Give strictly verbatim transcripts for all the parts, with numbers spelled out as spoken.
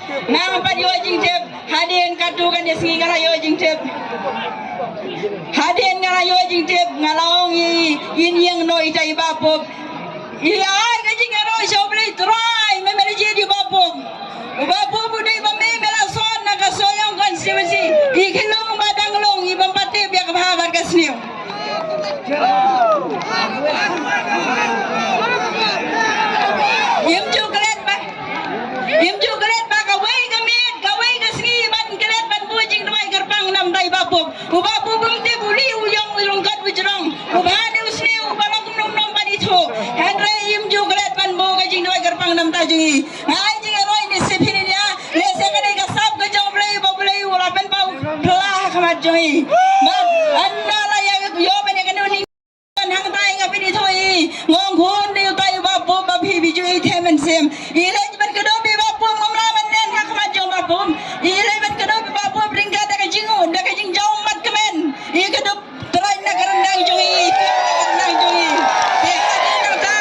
Nga pat ïoh jingtip, hadien katto katne sngi nga la ïoh jingtip. Hadien nga la ïoh jingtip, nga la ong ïa i, in ïeng noh ïa i Bah Pup. I ai ka jingïaroh sha U Blei Trai, me me la jied ïa u Bah Pup. U Bah Pup u dei ba me me la son na ka Sohiong constituency. I khlung ba dang lung, i bym pat tip ïa ka bha bad ka sniew. Im ju klet ba, im ju klet ba kawei ka miet, kawei ka sngi ban klet ban buh jingduwai kyrpang na bynta i Bah Pup. U Bah Pup um tip u lieh u ïong u lyngkot u jrong. U bha ne u sniew, u ba long kumno kumno ban ithuh. Hynrei im ju klet ban buh ka jingduwai kyrpang na bynta jong i. Nga ai jingïaroh ne sep hi ne nia, lehse ka dei ka sap ka jong U Blei ba U Blei u la pynpaw pla ha khmat jong i. Bad ynda la ïa ïoh ban ïa kano ni. Hangtai nga pynithuh ïa i, nga ong khun dei utai u Bah Pup ba phi phi ju ïeit mynsiem. I leit ban kdup ïa i Bah Pup, ngam lah ban len ha khmat jong Bah Pup. I leit ban kdup ïa i Bah Pup ryngkat da ka jingud, da ka jingjaw mat kmen. I kdup Trai na ka ryndang jong i, na ka ryndang jong i. Te hadien nangta,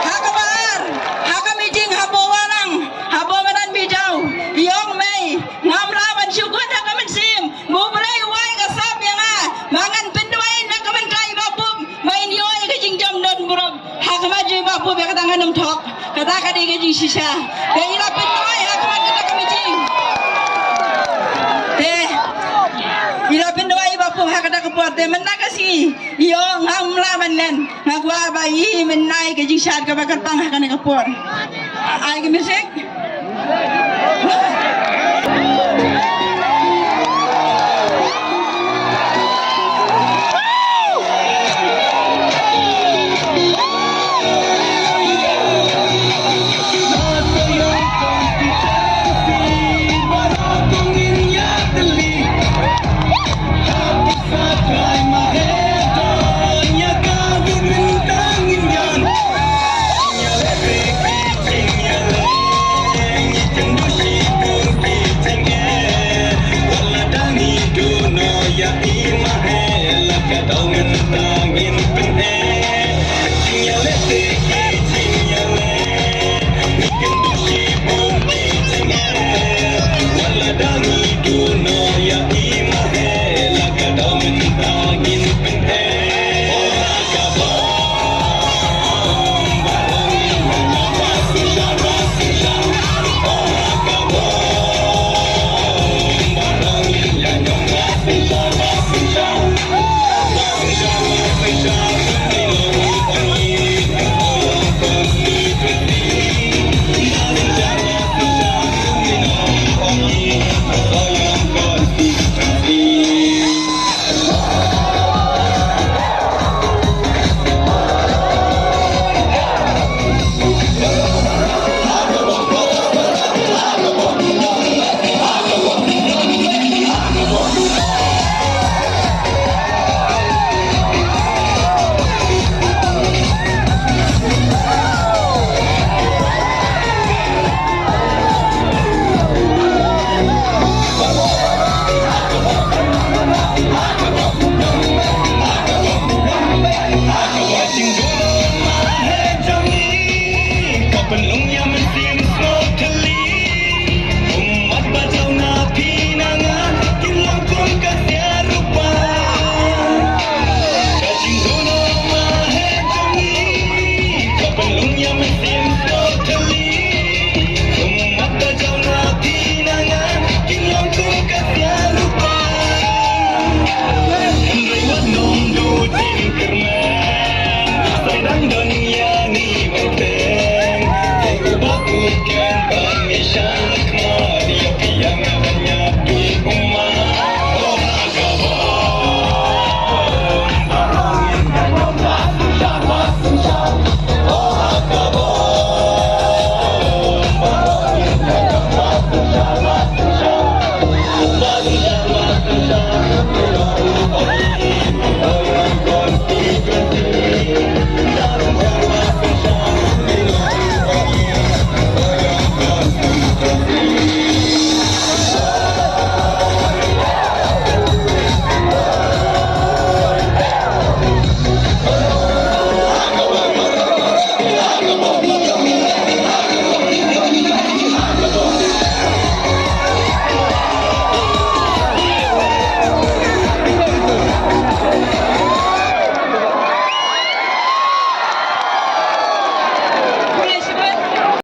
ha kaba ar, ha ka meeting, ha Powalang, ha Bamadan Bijou, i ong mei, ngam lah ban shu kut ha ka mynsiem. Ba U Blei u ai ka sap ïa nga ba ngan pynduwai na ka bynta i Bah Pup, ba in ïoh ïa ka jingjam don burom. Ha khmat jong i Bah Pup ïa kata ngan ym thok. Kata ka dei ka jingshisha. Te i la pynduwai ha khmat kata ka meeting. Te i la pynduwai i Bah Pup ha kata ka por, te mynta ka sngi i ong ngam lah ban len. Nga kwah ba i mynta ai ka jingshad kaba kyrpang ha kane ka por. Ai ka music.